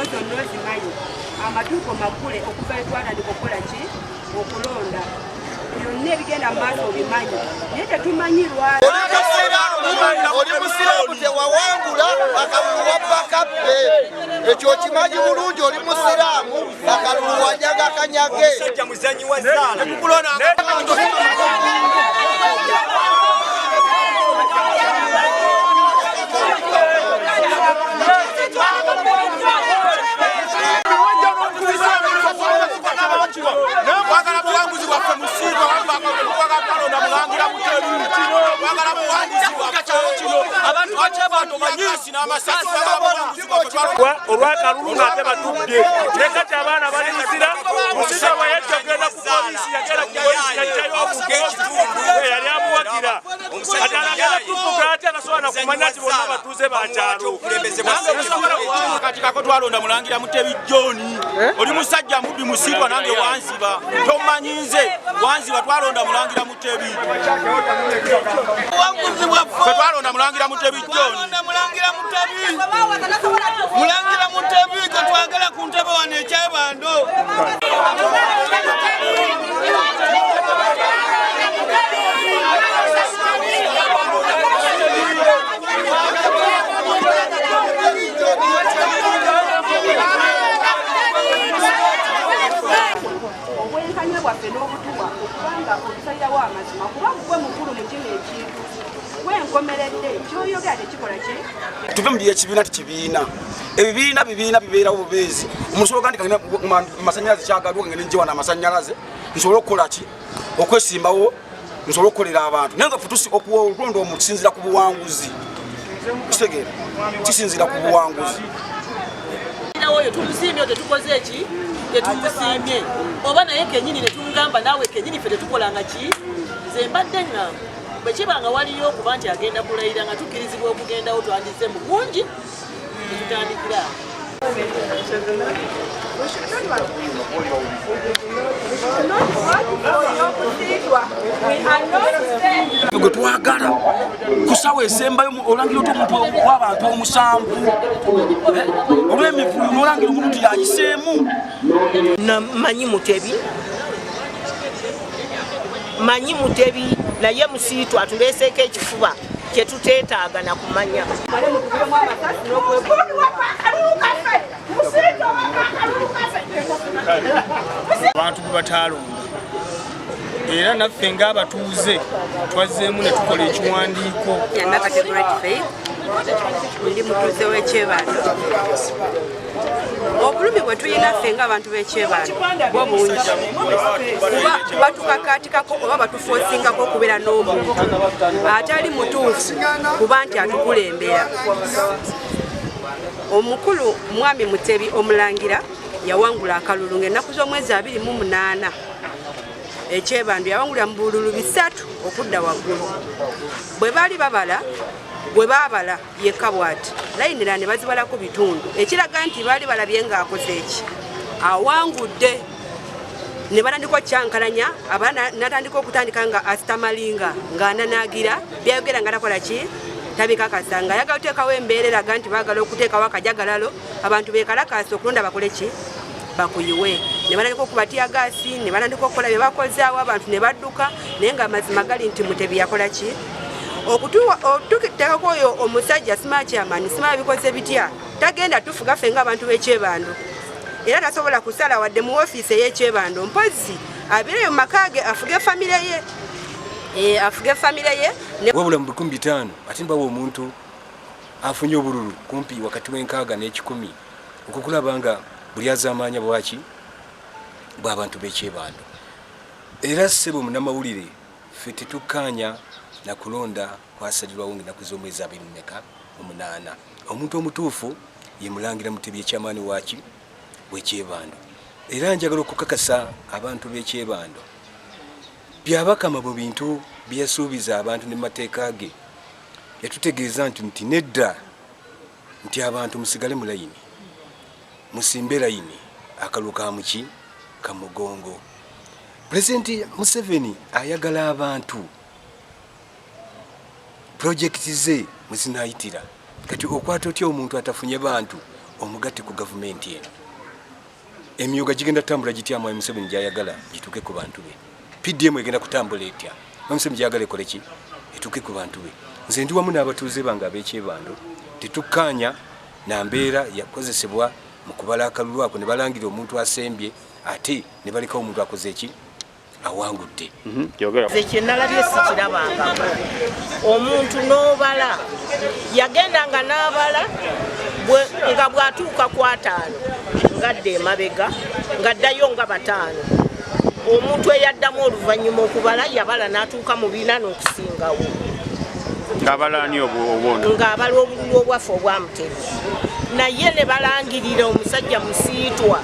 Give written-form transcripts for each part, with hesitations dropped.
Zino zonna ozimanyi, amatuuko makule okuva etwatandika okukola ki, okulonda, byonna ebigenda mu maaso obimanyi, naye tetumanyi lwaki. Oli musiraamu, tewawangula akalulu, wabbakabbe. Ekyo okimanyi bulungi. Oli musiraamu, akalulu wanyaga kanyage. Omusajja muzanyi wa zaala. Twagala buwanguzi bwaffe. Musiibwa twagala Mulangira Mutebi, twagala buwanguzi bwaffe. Abantu bakyebantu manyi. N'amasasi. Olwakalulu ng'ate batudde ne kati abaana bali Luzira. Musisa bwe yajja okugenda ku poliisi, yagenda ku poliisi yajjayo omuntu yali amuwagira. Kati alagenda tufuga ate atasobola nakumanya nti bonna batuuze bakyalo. Kati kako twalonda Mulangira Mutebi John. Oli musajja mubbi, Musiibwa. Nange wanziba, tomanyi nze wanziba. Twalonda Mulangira Mutebi. Buwanguzi bwaffe. Fe twalonda Mulangira Mutebi John. Twalonda Mulangira Mutebi, Mulangira Mutebi gwe twagala ku ntebe wano ekyebando. Obwenkanya bwaffe n'obutuwa okubanga otusalirawo amazima, kuba gwe mukulu ne kino ekintu gwenkomeredde kyoyogera tekikola ki. Tuve mu ekibiina ti kibiina, ebibiina bibiina bibeerawo bubeezi. Omuntu ogandi masanyalaze kyagaliwo, ngende njewana amasanyalaze nsobole okukola ki, okwesimbawo, nsobole okukolera abantu. Naye nga fe okulonda omuntu kisinzira ku buwanguzi, kitegeera, kisinzira ku buwanguzi. Oyo tumusiimye, oyo tetukoze eki, tetumusiimye, oba naye kenyini netumugamba naawe kenyini ffe tetukolanga ki. Nze mbadde ŋŋamba bwe kiba nga waliyo okuba nti agenda kulayira nga tukkirizibwa okugendawo, twandize mu bungi tetutandikira awo. We should not what? We should not vote for your Musiitwa. We are not saying Gwe twagala ku ssaawa esembayo olangira oti omuntu w'abantu 7, olw'emivuyo n'olangira omuntu nti yayiseemu. Manyi Mutebi, manyi Mutebi, naye Musiitwa atuleeseeko ekifuba kyetuteetaaga na kumanya. Male mukubiremu amasasi n'okwegula. Musiitwa wapa akalulu kaffe. Abantu bwe bataalonda, era naffe ng'abatuuze twazzeemu ne tukola ekiwandiiko. Nakate Great Faith, ndi mutuuze w'ekyebando. Obulumi bwe tulina ffe ng'abantu b'ekyebando bwo bungi, kuba batukakatikako oba batufoosingako okubeera n'omuntu atali mutuufu kuba nti atukulembera. Omukulu Mwami Mutebi Omulangira yawangula akalulu ng'ennaku z'omwezi 28 ekyebando. Yawangulira mu bululu 3 okudda waggulu. Bwe baali babala, bwe baabala yekka bw'ati, layinira ne bazibalako bitundu, ekiraga nti baali balabye ng'akoze eki, awangudde. Ne batandika okukyankalanya abaana, natandika okutandika nga asitamalinga, ng'ananaagira byayogera, nga takola ki, tabikakasa, nga ayagala oteekawo embeera eraga nti baagala okuteekawo akajagalalo, abantu bekalakaasa okulonda bakole ki, bakuyiwe. Ne batandika okuba teargas, ne batandika okukola bye bakozaawo, abantu ne badduka. Naye nga amazima gali nti Mutebi yakola ki, okututeekako oyo omusajja sima chairman, sima bikoze bitya, tagenda tufuga ffe ng'abantu b'ekyebando, era tasobola kusala wadde mu ofiisi ey'ekyebando. Mpozi abeereyo mu maka ge afuge famire ye, afuge famire ye. Wabula mu 5000 ate mbawa omuntu afunye obululu kumpi wakati w'enkaaga n'ekikumi, okukulaba nga buli azaamaanya bwaki bw'abantu b'ekyebando. Era ssebo munnamawulire, ffe tetukkaanya na kulonda kwasalirwawo ng'ennaku z'omwezi 28. Omuntu omutuufu ye Mulangira Mutebi, ekyamaani waaki bw'ekyebando. Era njagala okukakasa abantu b'ekyebando, Byabakama mu bintu bye yasuubiza abantu ne mateeka ge yatutegeeza nti nedda, nti abantu musigale mu layini, musimbe layini, akalulu ka muki kamugongo. Pulezidenti Museveni ayagala abantu pulojekiti ze mwezinayitira. Kati okwata otya omuntu atafunye bantu? omugatte ku gavumenti eno. Emyooga gigenda kutambula gitya Mwami Museveni gyayagala gituuke ku bantu be? PDM egenda kutambula etya Mwami Museveni gyayagala ekole ki etuuke ku bantu be? Nze ndi wamu n'abatuuze bange ab'ekyebando, tetukkaanya na mbeera yakozesebwa mu kubala akalulu ako ne balangira omuntu asembye ate ne balekawo omuntu akoze eki awangudde. Nze kyenalabye sikirabangako omuntu n'obala yagenda nga n'abala nga bw'atuuka ku ataano ng'adda emabega ng'addayo nga bataano. Omuntu eyaddamu oluvannyuma okubala yabala n'atuuka mu bina n'okusingawo. Ng'abala ani obwono? Ng'abala obululu obwaffe obwa Mutebi. Naye ne balangirira omusajja Musiitwa.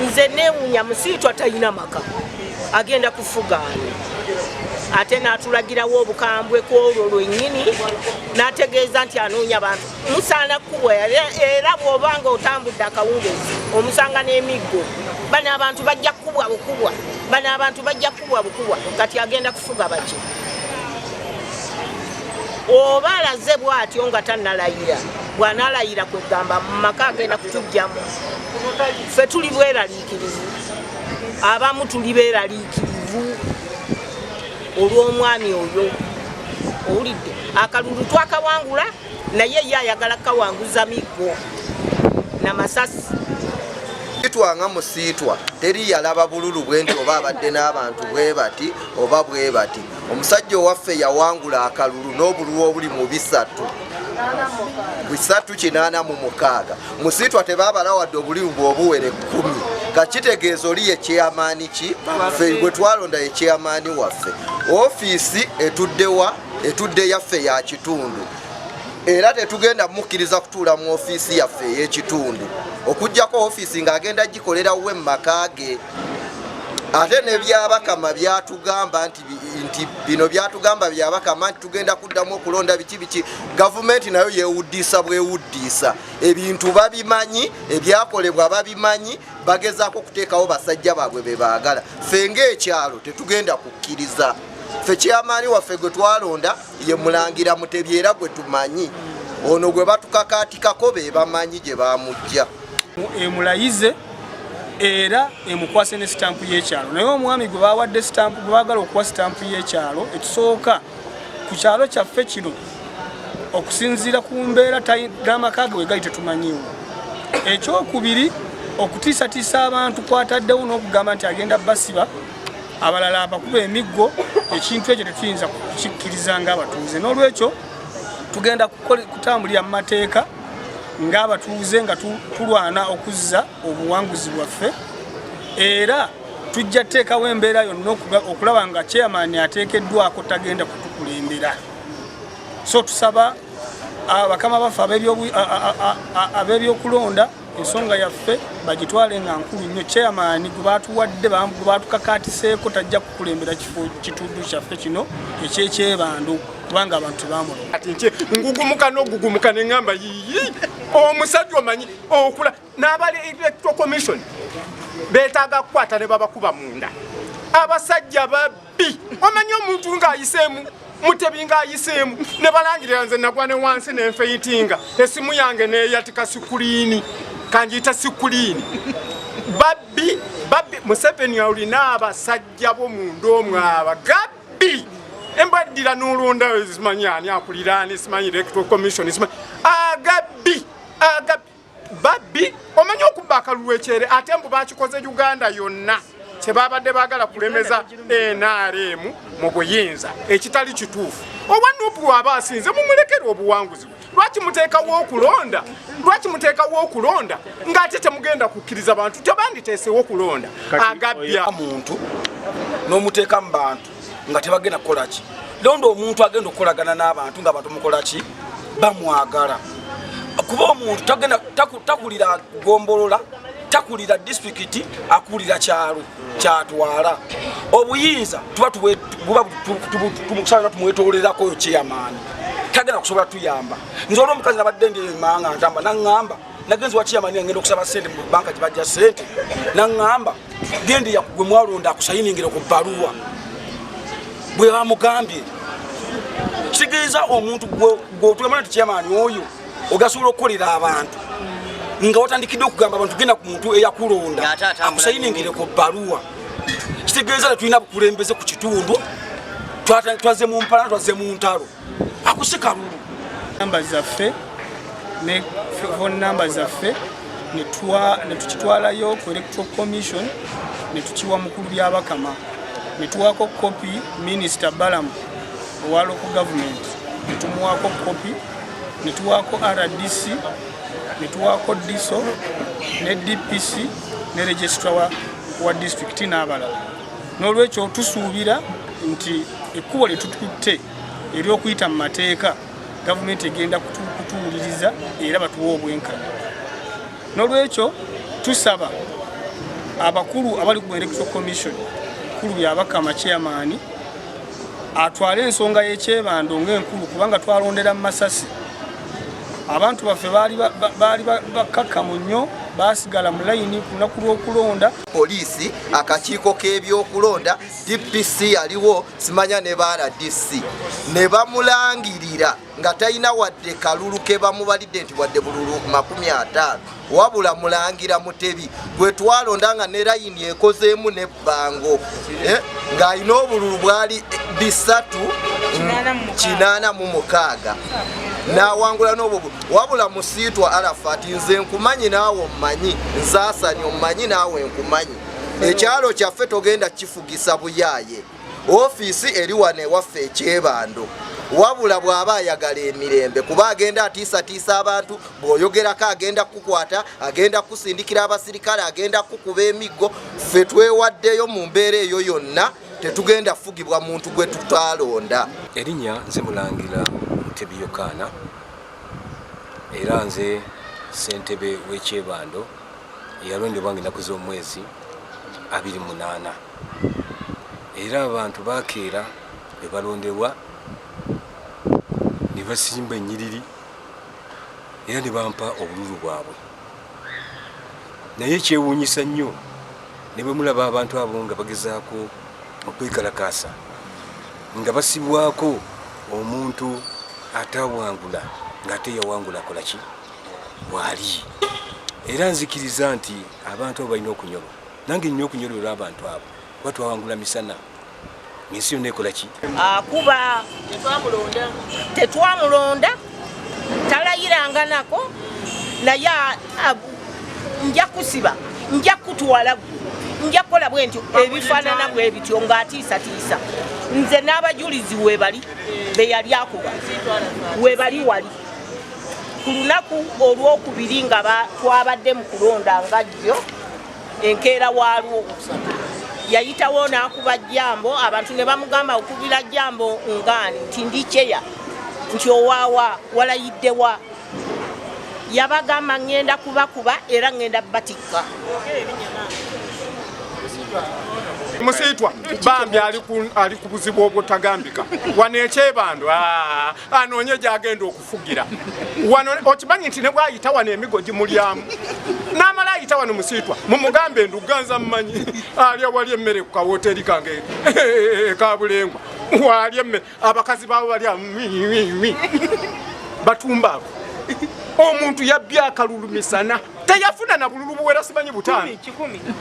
Nze neewuunya, Musiitwa talina maka, agenda kufuga ani? Ate n'atulagirawo obukambwe ku olwo lwennyini, n'ategeeza nti anoonya bantu. Musaana kkubwa, era bw'oba nga otambudde akawungeezi omusanga n'emiggo. Bano abantu bajja kukubwa bukubwa, bano abantu bajja kukubwa bukubwa. Kati agenda kufuga baki? Oba alaze bw'atyo nga tannalayira, bw'anaalayira kwegamba mu maka agenda kutujjamu. Ffe tuli bweraliikirivu, abamu tuli beeraliikirivu olw'omwami oyo. Owulidde, akalulu twakawangula, naye ye ayagala kukawanguza miggo na masasi. Musiitwa nga Musiitwa teri yalaba bululu bwe nti oba abadde n'abantu bwe bati oba bwe bati. Omusajja owaffe yawangula akalulu n'obululu obuli mu bisatu bisatu kinaana mu mukaaga. Musiitwa tebaabala wadde obulimu bw'obuwere 10. Kakitegeeza oli ye chairman ki? Ffe gwe twalonda ye chairman waffe. Ofiisi etuddewa? Etudde yaffe ya kitundu. Era tetugenda mukkiriza kutuula mu ofiisi yaffe ey'ekitundu okuggyako ofiisi ng'agenda gikolera we mu maka ge. Ate ne Byabakama byatugamba nti bino byatugamba Byabakama nti tugenda kuddamu okulonda biki biki. Gavumenti nayo yeewuddiisa bwewuddiisa, ebintu babimanyi, ebyakolebwa babimanyi, bagezaako okuteekawo basajja baabwe be baagala. Ffe ng'ekyalo tetugenda kukkiriza. Ffe chairman waffe gwe twalonda ye Mulangira Mutebi era gwe tumanyi. Ono gwe batukakaatikako be bamanyi gye bamujja. Emulayize era emukwase ne sitampu y'ekyalo. Naye omwami gwe bawadde sitampu, gwe baagala okuwa sitampu y'ekyalo ekisooka ku kyalo kyaffe kino, okusinziira ku mbeera n'amaka ge we gali tetumanyiiwo. Ekyokubiri, okutiisatiisa abantu kwataddewo n'okugamba nti agenda basiba, abalala abakuba emiggo, ekintu ekyo tetuyinza kukikkiriza ng'abatuuze. N'olwekyo tugenda kutambulira mu mateeka ng'abatuuze nga tulwana okuzza obuwanguzi bwaffe, era tujja kuteekawo embeera yonna okulaba nga chairman ateekeddwako tagenda kutukulembera. So tusaba abakama baffe ab'ebyokulonda ensonga yaffe bagitwale nga nkulu nnyo. Chairman gwe batuwadde, gwe batukakaatiseeko tajja kukulembera kifo kitundu kyaffe kino eky'ekyebando, kubanga abantu tebamulonda. Kati nti ngugumuka n'ogugumuka ne ŋŋamba yiyi omusajja omanyi okula n'abali Electoral Commission beetaaga kukwata ne babakuba munda. Abasajja babbi, omanyi omuntu ng'ayiseemu Mutebi ng'ayiseemu ne balangirira nze nagwa ne wansi ne nfeitinga esimu yange neeyatika sikuliini, kanjiyita sikuliini. Babbi, babbi. Museveni olina abasajja bo munda omwo abagabbi. Embaddira n'olonda simanyi ani akulira ani, simanyi Electoral Commission, simanyi agabbi, agabbi, babbi. Omanyi okubba akalulu ekyere, ate mbu bakikoze Uganda yonna kyebabadde baagala kulemeza NRM mu buyinza, ekitali kituufu. Owa Nupu aba asinze mumulekere obuwanguzi bwe. Lwaki muteekawo okulonda? Lwaki muteekawo okulonda ng'ate temugenda kukkiriza bantu? Tebanditeesewo kulonda agabbya muntu n'omuteeka mu bantu nga tebagenda kukola ki? Londa omuntu agenda okukolagana n'abantu nga abantu mukola ki? Bamwagala. Kuba omuntu takulira gombolola, takulira disitulikiti, akulira kyalo kyatwala. Obuyinza tuba tumwetolererako oyo chairman tagenda kusobola tuyamba. Nze olwo omukazi nabadde ndi emanga ntamba naŋŋamba nagenzi wa chairman ngenda okusaba ssente mu banka gye bajja ssente, naŋŋamba gende gwe mwalonda akusayiningire ku bbaluwa bwe bamugambye. Kitegeeza omuntu gw'otugamba nti chairman oyo ogasobola okukolera abantu. Nga watandikidde okugamba abantu genda ku muntu eyakulonda akusayiningire ku bbaluwa, kitegeeza tetulina bukulembeze ku kitundu. Twazze mu mpalana, twazze mu ntalo, akusikalulu. Namba zaffe ne phone namba zaffe ne tukitwalayo ku Electoral Commission, ne tukiwa mukulu Byabakama, ne tuwaako kopi Minisita Balamu owa local government, ne tumuwaako kopi, ne tuwaako RDC, ne tuwaako DISO ne DPC ne registrar wa district n'abalala. N'olwekyo tusuubira nti ekkubo lye tututte ery'okuyita mu mateeka, gavumenti egenda kutuwuliriza era batuwe obwenkanya. N'olwekyo tusaba abakulu abali ku Electoral Commission, kulu Byabakama chairman atwale ensonga y'ekyebando ng'enkulu, kubanga twalondera mu masasi. Abantu baffe baali bakkakkamu nnyo, baasigala mu layini ku lunaku lw'okulonda. Poliisi, akakiiko k'ebyokulonda, DPC yaliwo, simanya ne ba RDC, ne bamulangirira nga talina wadde kalulu ke bamubalidde nti wadde bululu 50, wabula Mulangira Mutebi gwe twalonda nga ne layini ekozeemu n'ebbango, ng'alina obululu bwali 386 n'awangula n'obwo. Wabula Musiitwa Arafat, nze nkumanyi naawe ommanyi, nzaasanye ommanyi naawe nkumanyi, ekyalo kyaffe togenda kifugisa buyaaye. Ofiisi eri wano ewaffe ekyebando. Wabula bw'aba ayagala emirembe, kuba agenda atiisatiisa abantu, bw'oyogerako agenda kukukwata, agenda kukusindikira abasirikale, agenda kukuba emiggo. Ffe twewaddeyo mu mbeera eyo yonna, tetugenda fugibwa muntu gwe tutalonda. Erinnya nze Mulangira Mutebi Yokaana, era nze ssentebe w'ekyebando eyalondebwa nga ennaku z'omwezi 28, era abantu bakeera bwe balondebwa ne basimba ennyiriri era ne bampa obululu bwabwe. Naye kyewuunyisa nnyo ne bwe mulaba abantu abo nga bagezaako okwekalakaasa nga basibwako omuntu atawangula, ng'ate yawangula akola ki bwali. Era nzikiriza nti abantu abo balina okunyolwa, nange nnina okunyolwa abantu abo, kuba twawangula misana ensi yonna ekola ki. Akuba tetwamulonda, talayiranga nako, naye nja kusiba, nja kutwala gwe, nja kukola bwe ntyo, ebifaanana bwe bityo ng'atiisatiisa. Nze n'abajulizi weebali be yali akuba weebali wali ku lunaku olwokubiri nga twabadde mu kulonda, nga jjo enkeera waalwo yayitawo n'akuba jambo, abantu ne bamugamba okubira jambo ngaani nti ndi kyeya, nti owaawa walayiddewa. Yabagamba ŋŋenda kubakuba era ŋŋenda batikka. Musiitwa bambi ali ku buzibu obutagambika wano ekyebando, anoonye gyagenda okufugira wano. Okimanyi nti ne bwayita wano emigo gimulyamu n'amala ayita wano. Musiitwa mumugambe enduganza mmanyi ali awali emmere ku kawoteeri kange ekabulengwa, waali emmere, abakazi baabo bali batumba abo. Omuntu yabbye akalulu misana, teyafuna na bululu buwera simanyi 5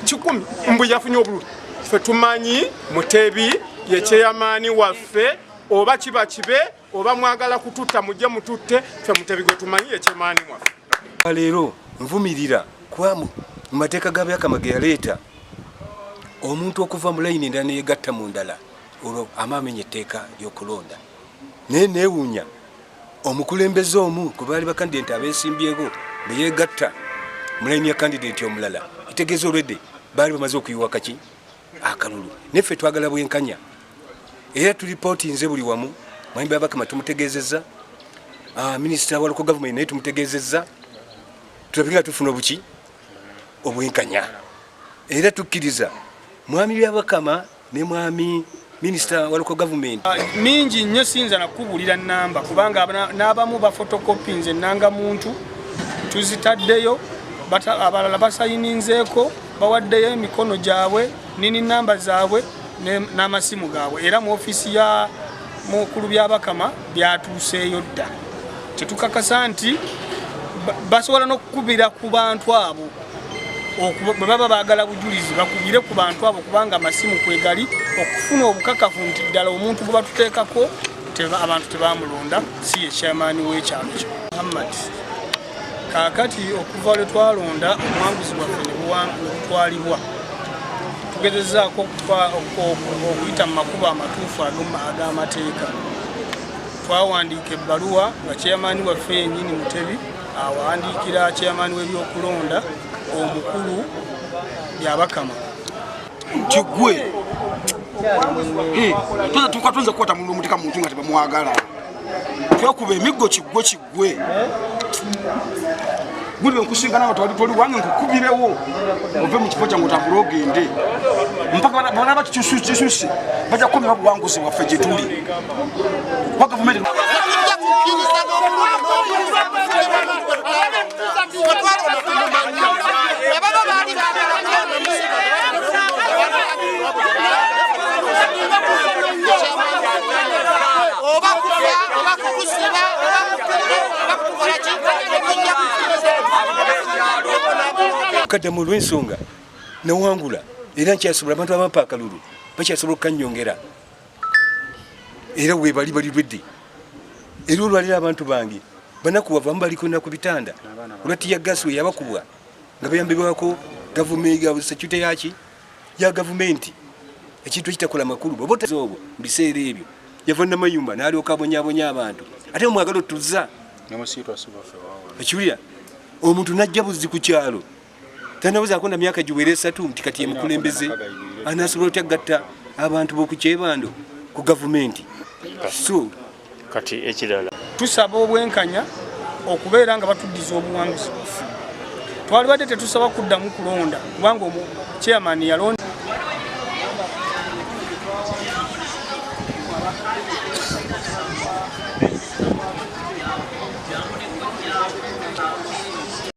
100, mbu yafunye obululu. Ffe tumanyi Mutebi ye kyeyamaani waffe, oba kiba kibe oba mwagala kututta mujje mututte, ffe Mutebi gwe tumanyi ye kyemaani waffe. Leero nvumirira kuba mu mateeka ga Byakama ge yaleeta, omuntu okuva mu layini endala neyegatta mu ndala, olwo ama amenya etteeka ly'okulonda. Naye neewuunya omukulembeze omu gwe baali bakandidenti abeesimbyewo bwe yeegatta mu layini ya kandidenti omulala, etegeeza olwedde baali bamaze okuyiwa kaki akalulu. Naye ffe twagala bwenkanya, era tulipootinze buli wamu. Mwami Byabakama tumutegeezezza, minisita wa local government naye tumutegeezezza, tulabe nga tufuna obuki obwenkanya. Era tukkiriza mwami Byabakama ne mwami minisita wa local government. Mingi nnyo, siyinza nakubulira namba, kubanga n'abamu bafotokopinze ennanga muntu tuzitaddeyo, abalala basayininzeeko, bawaddeyo emikono gyabwe nini namba zaabwe n'amasimu gaabwe, era mu ofiisi ya mukulu Byabakama byatuuseeyo dda. Tetukakasa nti Basobola n'okukubira ku bantu abo, bwe baba baagala bujulizi bakubire ku bantu abo, kubanga amasimu kwegali okufuna obukakafu nti ddala omuntu gwe batuteekako abantu tebamulonda, si ye chairman w'ekyalo kyo Muhammad. Kaakati okuva lwe twalonda obuwanguzi bwaffe ne butwalibwa, tugezezaako okuyita mu makubo amatuufu ag'amateeka. Twawandiika ebbaluwa nga chairman waffe yennyini Mutebi awandiikira chairman w'ebyokulonda omukulu Byabakama. Kigwe tukatunza kukwata muntu omuteeka muntu nga tebamwagala, twekuba emiggo kigwe kigwe guli nkusinga nawe toli wange nkukubirewo ove mu kifo kyange otambule ogende mpaka banaba kisusse bajja kukomera obuwanguzi bwaffe gye tuli kwa gavumenti. Kaddamu olw'ensonga nawangula era nkyasobola abantu abampa akalulu bakyasobola okukanyongera era webali bali lwedde era olwaliro abantu bange banakuwava abamu baliko na ku bitanda olwa tiyagasi we yabakubwa nga bayambibwako gavumenti security yaki ya gavumenti, ekintu ekitakola makulu bw'oba obwo mu biseera ebyo yava namayumba n'alyoka abonyabonya abantu ate mwagala otuzza ekiwulira omuntu najja buzzi ku kyalo tanabuzaako na myaka giwera esatu nti kati yemukulembeze anasobola otya gatta abantu b'oku Kyebando ku gavumenti. So kati ekirala tusaba obwenkanya okubeera nga batuddiza obuwanguzi bwaffe. Twalibadde tetusaba kuddamu kulonda kubanga chairman yalonda.